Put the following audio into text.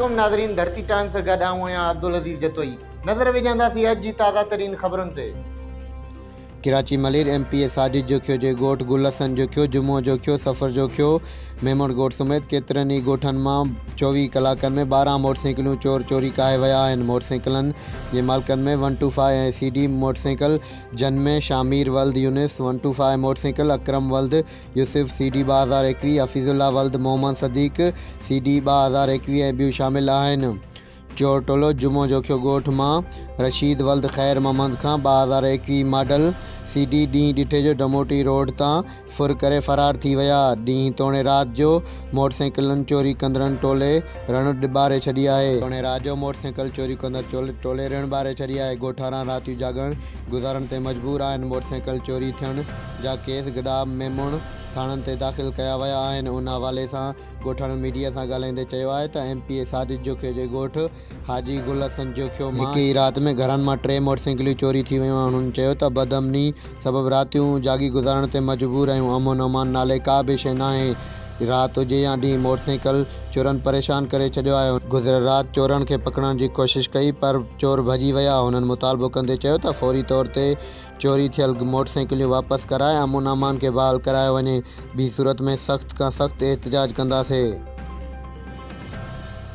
عليڪم ناظرين ڌرتي ٽائمز سان گڏ آئون آهيان عبدالعزيز جتوئي نظر وجهنداسين اڄ جي تازه ترين خبرن تي. Karachi Malir M P A Sajid Jokhio جي ڳوٺ گل حسن جوکيو، جمعو جوکيو، سفر جوکيو، ميمڻ ڳوٺ سميت ڪيترن ئي ڳوٺن مان 24 ڪلاڪن ۾ 12 موٽرسائيڪلون چور چوري ڪاهي ويا آهن موٽرسائيڪلن جي مالڪن ۾ one two five ۽ C D motorcycle جن ۾ شامير ولد Younis one two five motorcycle, Akram ولد يوسف سي ڊي 2021، حفيظ الله ولد محمد صديق سي ڊي 2021 ۽ ٻيون شامل آهن. چور ٽولو جمعو جوکيو ڳوٺ مان رشيد ولد خير محمد کان 2021 ماڊل سي ڊي ڏينهن ڏٺي جو ڊموٽي روڊ تان ڦر ڪري فرار ٿي ويا. ڏينهن توڻي رات جو موٽرسائيڪلن چوري ڪندڙن ٽولي رڻ ٻاري ڇڏي آهي. توڻي رات جو موٽرسائيڪل چوري ڪندڙ ٽولي رڻ ٻاري ڇڏي آهي. ڳوٺاران راتيون جاڳڻ گذارڻ تي مجبور آهن. موٽرسائيڪل چوري ٿيڻ جا ڪيس گڏاپ ميمڻ ٿاڻن تي داخل ڪيا ويا آهن. ان حوالي سان ڳوٺاڻن ميڊيا سان ڳالهائيندي چيو آهي ته ايم پي اي ساجد جوکيو جي ڳوٺ حاجي گل حسن جوکيو مان هڪ ئي رات ۾ گهرن مان ٽي موٽرسائيڪليون چوري ٿي ويون آهن هنن چيو ته بدامني سبب راتيون جاڳي گذارڻ تي مجبور آهيون امن امان نالي ڪا به شيء ناهي رات هجي يا ڏينهن موٽرسائيڪل چورن پريشان ڪري ڇڏيو آهي گذريل رات چورن کي پڪڙڻ جي ڪوشش ڪئي پر چور ڀڄي ويا هنن مطالبو ڪندي چيو ته فوري طور تي چوري ٿيل موٽرسائيڪليون واپس ڪرائي امن امان کي بحال ڪرايو وڃي ٻي صورت ۾ سخت کان سخت احتجاج ڪنداسين.